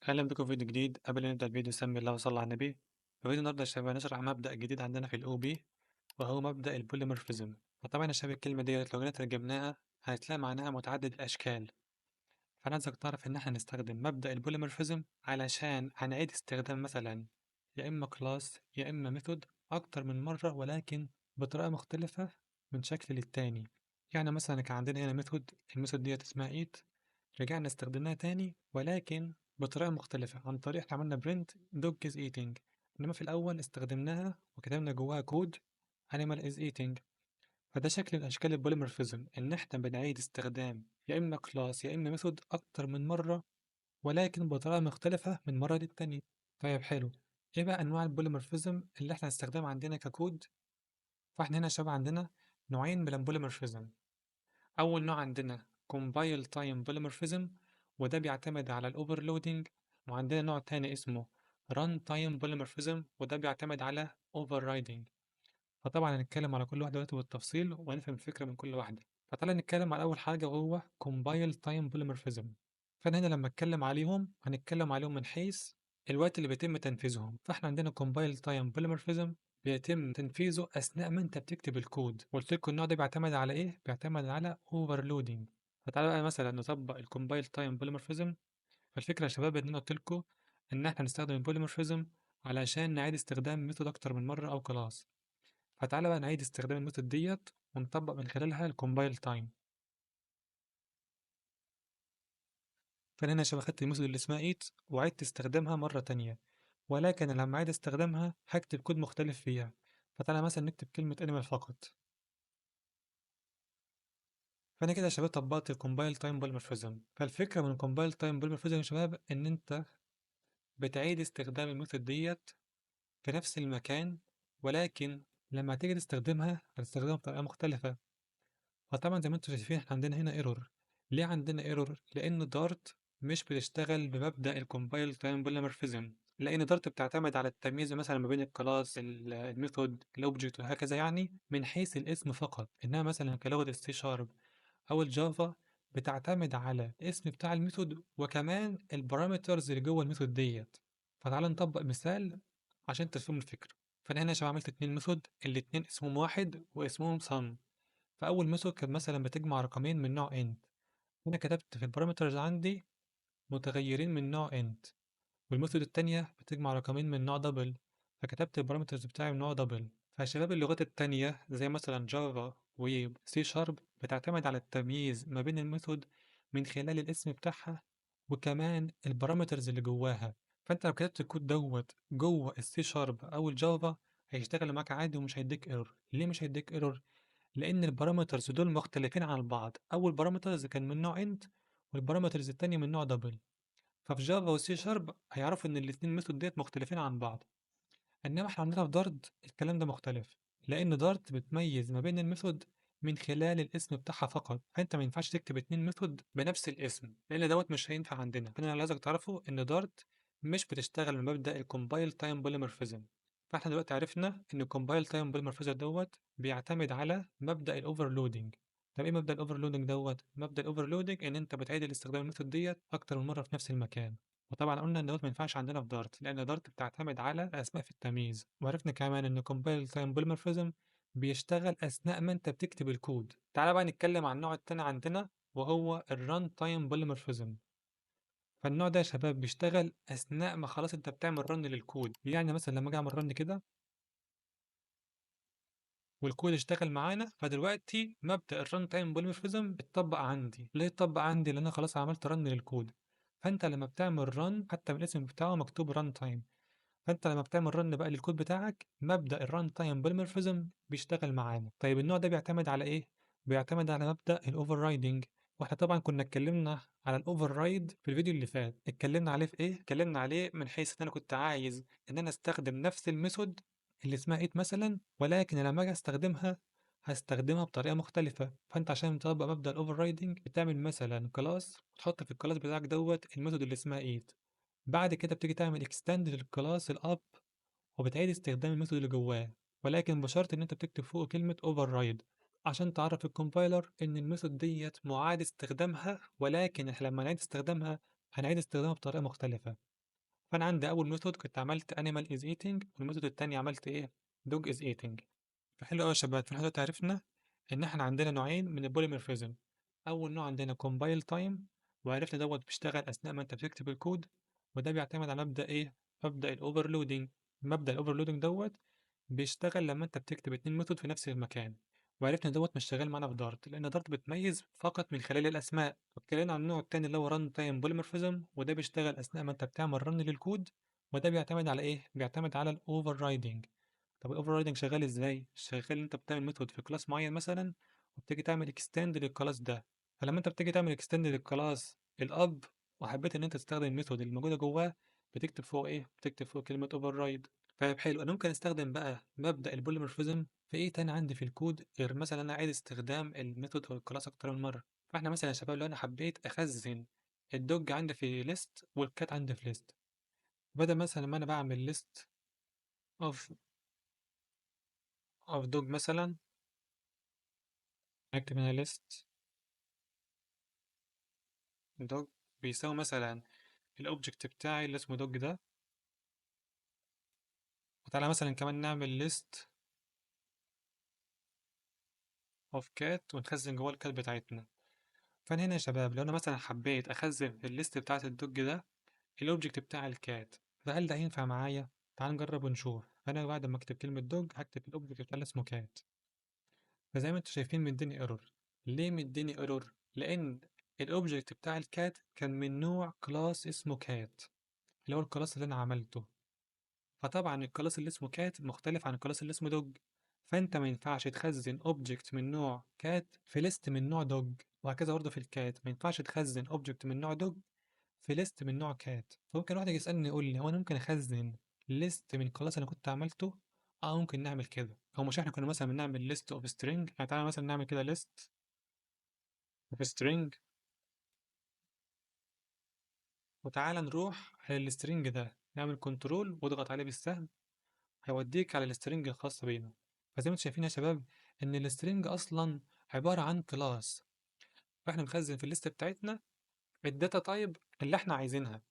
أهلا بكم في فيديو جديد. قبل ما نبدأ الفيديو سمي الله وصلى على النبي. في فيديو النهارده يا شباب هنشرح مبدأ جديد عندنا في ال OOP، وهو مبدأ ال polymorphism. فطبعا يا شباب الكلمة ديت لو جينا ترجمناها هتلاقي معناها متعدد الأشكال. فأنا عايزك تعرف إن إحنا هنستخدم مبدأ ال polymorphism علشان هنعيد استخدام مثلا يا إما class يا إما method أكتر من مرة، ولكن بطريقة مختلفة من شكل للتاني. يعني مثلا كان عندنا هنا method، ال method ديت اسمها eat، رجعنا استخدمناها تاني ولكن بطريقة مختلفة عن طريق احنا عملنا print dog is eating، إنما في الأول استخدمناها وكتبنا جواها code animal is eating. فده شكل من أشكال ال polymorphism، إن احنا بنعيد استخدام يا إما class يا إما method أكتر من مرة ولكن بطريقة مختلفة من مرة للتانية. طيب حلو، إيه بقى أنواع ال polymorphism اللي احنا هنستخدمها عندنا ككود؟ فاحنا هنا يا شباب عندنا نوعين من ال polymorphism. أول نوع عندنا compile time polymorphism، وده بيعتمد على ال overloading، وعندنا نوع تاني اسمه run time polymorphism، وده بيعتمد على overriding. فطبعا هنتكلم على كل واحدة دلوقتي بالتفصيل وهنفهم الفكرة من كل واحدة. فتعالى نتكلم على أول حاجة وهو compile time polymorphism. فأنا هنا لما أتكلم عليهم هنتكلم عليهم من حيث الوقت اللي بيتم تنفيذهم. فإحنا عندنا compile time polymorphism بيتم تنفيذه أثناء ما أنت بتكتب الكود. وقلت لكم النوع ده بيعتمد على إيه؟ بيعتمد على overloading. فتعالى بقى مثلا نطبق ال compile time polymorphism. فالفكرة يا شباب إن أنا قلت لكم إن إحنا هنستخدم ال polymorphism علشان نعيد استخدام method أكتر من مرة أو class. فتعالى بقى نعيد استخدام ال method ديت ونطبق من خلالها ال compile time. فأنا هنا يا شباب خدت ال method اللي اسمها eat وعدت استخدامها مرة تانية، ولكن لما أعيد استخدامها هكتب كود مختلف فيها. فتعالى مثلا نكتب كلمة animal فقط. فأنا كده يا شباب طبقت ال compile time polymorphism. فالفكرة من ال compile time polymorphism يا شباب إن أنت بتعيد استخدام ال method ديت في نفس المكان، ولكن لما تيجي تستخدمها هتستخدمها بطريقة مختلفة. فطبعا زي ما انتم شايفين احنا عندنا هنا error. ليه عندنا error؟ لأن Dart مش بتشتغل بمبدأ ال compile time polymorphism، لأن Dart بتعتمد على التمييز مثلا ما بين ال class، ال method، ال object وهكذا، يعني من حيث الاسم فقط. إنما مثلا كلغة السي شارب أو ال Java بتعتمد على الاسم بتاع ال method وكمان ال parameters اللي جوه ال method ديت. فتعال نطبق مثال عشان تفهموا الفكرة. فأنا هنا يا شباب عملت اتنين method، الاتنين اسمهم واحد واسمهم sum. فأول method كانت مثلا بتجمع رقمين من نوع int، هنا كتبت في ال parameters عندي متغيرين من نوع int. وال method التانية بتجمع رقمين من نوع double، فكتبت ال parameters بتاعي من نوع double. فشباب اللغات التانية زي مثلا Java و C Sharp بتعتمد على التمييز ما بين ال method من خلال الاسم بتاعها وكمان ال parameters اللي جواها. فانت لو كتبت الكود دوت جوه ال C Sharp او ال Java هيشتغل معاك عادي ومش هيديك error. ليه مش هيديك error؟ لان ال parameters دول مختلفين عن بعض. اول parameters كان من نوع int وال parameters التانية من نوع double. ففي Java و C Sharp هيعرفوا ان الاتنين method ديت مختلفين عن بعض. انما احنا عندنا في Dart الكلام ده مختلف، لان Dart بتميز ما بين ال method من خلال الاسم بتاعها فقط. فانت ما ينفعش تكتب اتنين method بنفس الاسم لان دوت مش هينفع عندنا. فانا اللي عايزك تعرفه ان Dart مش بتشتغل بمبدأ ال compile time polymorphism. فاحنا دلوقتي عرفنا ان ال compile time polymorphism دوت بيعتمد على مبدأ ال overloading. طب ايه مبدأ ال overloading دوت؟ مبدأ ال overloading ان انت بتعيد الاستخدام ال method ديت اكتر من مرة في نفس المكان. وطبعا قلنا ان دوت ما ينفعش عندنا في Dart لان Dart بتعتمد على الاسماء في التمييز. وعرفنا كمان ان compile time polymorphism بيشتغل اثناء ما انت بتكتب الكود. تعالى بقى نتكلم عن النوع التاني عندنا وهو ال run time polymorphism. فالنوع ده يا شباب بيشتغل اثناء ما خلاص انت بتعمل run لل code. يعني مثلا لما اجي اعمل run كده والكود اشتغل معانا، فدلوقتي مبدأ ال run time polymorphism اتطبق عندي. ليه اتطبق عندي؟ لان انا خلاص عملت run لل code. فانت لما بتعمل run حتى من الاسم بتاعه مكتوب run time، فانت لما بتعمل run بقى للكود بتاعك مبدأ ال run time polymorphism بيشتغل معانا. طيب النوع ده بيعتمد على ايه؟ بيعتمد على مبدأ ال overriding. واحنا طبعا كنا اتكلمنا على ال override في الفيديو اللي فات. اتكلمنا عليه في ايه؟ اتكلمنا عليه من حيث ان انا كنت عايز ان انا استخدم نفس ال method اللي اسمها eat مثلا، ولكن لما اجي استخدمها هستخدمها بطريقه مختلفه. فانت عشان تطبق مبدا ال overriding بتعمل مثلا class وتحط في ال class بتاعك دوت ال method اللي اسمها eat. بعد كده بتيجي تعمل extend لل class الاب وبتعيد استخدام ال method اللي جواه، ولكن بشرط ان انت بتكتب فوق كلمه override عشان تعرف ال compiler ان ال method ديت معاد استخدامها، ولكن احنا لما نعيد استخدامها هنعيد استخدامها بطريقه مختلفه. فأنا عندي أول method كنت عملت animal is eating، وال method التانية عملت إيه؟ dog is eating. فحلو أوي يا شباب. فإحنا دلوقتي عرفنا إن إحنا عندنا نوعين من ال polymorphism. أول نوع عندنا compile time، وعرفنا دوت بيشتغل أثناء ما أنت بتكتب الكود، وده بيعتمد على مبدأ إيه؟ مبدأ ال overloading. مبدأ ال overloading دوت بيشتغل لما أنت بتكتب 2 method في نفس المكان، وعرفنا دوت مش شغال معانا في Dart، لأن Dart بتميز فقط من خلال الأسماء. واتكلمنا عن النوع التاني اللي هو run time polymorphism، وده بيشتغل أثناء ما أنت بتعمل run للكود، وده بيعتمد على إيه؟ بيعتمد على ال overriding. طب ال overriding شغال إزاي؟ شغال إن أنت بتعمل method في class معين مثلا، وبتيجي تعمل extend لل class ده. فلما أنت بتيجي تعمل extend لل class الأب، وحبيت إن أنت تستخدم ال method اللي موجودة جواه، بتكتب فوق إيه؟ بتكتب فوق كلمة override. طيب حلو، أنا ممكن أستخدم بقى مبدأ ال polymorphism في إيه تاني عندي في الكود غير مثلا أنا عايز استخدام ال method أو ال class أكتر من مرة؟ فإحنا مثلا يا شباب لو أنا حبيت أخزن ال dog عندي في list وال cat عندي في list، بدل مثلا ما أنا بعمل list of dog مثلا، هكتب هنا list dog بيساوي مثلا ال object بتاعي اللي اسمه dog ده، وتعالى مثلا كمان نعمل list of cat ونخزن جوه ال cat بتاعتنا. فانا هنا يا شباب لو انا مثلا حبيت اخزن في ال list بتاعت ال dog ده ال object بتاع ال cat، فهل ده هينفع معايا؟ تعال نجرب ونشوف. فانا بعد ما اكتب كلمة dog هكتب ال object بتاع اللي اسمه cat. فزي ما انتم شايفين مديني error. ليه مديني error؟ لان ال object بتاع ال cat كان من نوع class اسمه cat، اللي هو ال class اللي انا عملته. فطبعا ال class اللي اسمه cat مختلف عن ال class اللي اسمه dog، فانت ما ينفعش تخزن object من نوع cat في list من نوع dog، وهكذا برضه في ال cat ما ينفعش تخزن object من نوع dog في list من نوع cat. فممكن واحد يسألني يقول لي هو انا ممكن اخزن list من class انا كنت عملته؟ ممكن نعمل كده. هو مش احنا كنا مثلا بنعمل list of string؟ يعني تعالى مثلا نعمل كده list of string، وتعالى نروح على ال string ده نعمل control واضغط عليه بالسهم، هيوديك على ال string الخاصة بينا. فزي ما انتم شايفين يا شباب ان ال string اصلا عبارة عن class، فاحنا بنخزن في ال list بتاعتنا ال data type اللي احنا عايزينها.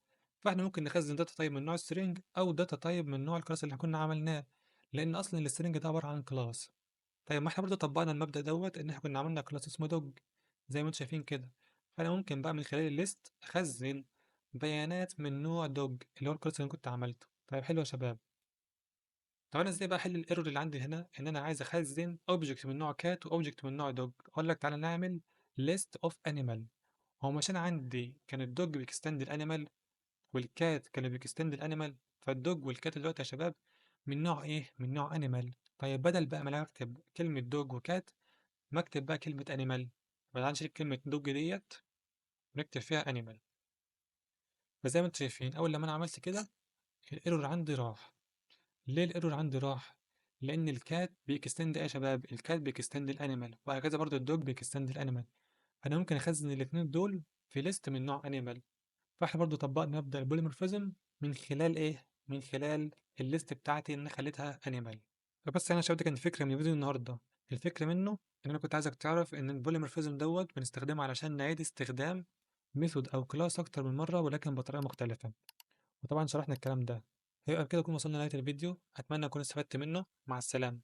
فاحنا ممكن نخزن data type من نوع string او data type من نوع ال class اللي كنا عملناه، لان اصلا ال string ده عبارة عن class. طيب ما احنا برضه طبقنا المبدأ دوت ان احنا كنا عملنا class اسمه dog زي ما انتم شايفين كده. فانا ممكن بقى من خلال ال list اخزن بيانات من نوع dog اللي هو ال class اللي انا كنت عملته. طيب حلو يا شباب. طب انا ازاي بقى احل ال error اللي عندي هنا ان انا عايز اخزن object من نوع cat و object من نوع dog؟ اقول لك تعالى نعمل list of animal. هو مش انا عندي كان الدوج بيكستند الانيمال والكات كانوا بيكستند الانيمال، فالدوج والكات دلوقتي يا شباب من نوع ايه؟ من نوع animal. طيب بدل بقى ما انا اكتب كلمة dog و cat، ما اكتب بقى كلمة animal. بعدين نشيل كلمة dog ديت ونكتب فيها animal. فزي ما انتم شايفين اول لما انا عملت كده ال error عندي راح. ليه ال error عندي راح؟ لان ال cat بي extend ايه يا شباب؟ ال cat بي extend ال animal، وهكذا برضو ال dog بي extend ال animal. فانا ممكن اخزن الاتنين دول في list من نوع animal. فاحنا برضو طبقنا مبدأ ال polymorphism من خلال ايه؟ من خلال ال list بتاعتي ان انا خليتها animal. فبس انا شباب دي كانت فكرة من فيديو النهارده. الفكرة منه ان انا كنت عايزك تعرف ان ال polymorphism دوت بنستخدمه علشان نعيد استخدام method او class اكتر من مرة ولكن بطريقة مختلفة، وطبعا شرحنا الكلام ده. هيبقى بكده نكون وصلنا لنهاية الفيديو. اتمنى اكون استفدت منه. مع السلامة.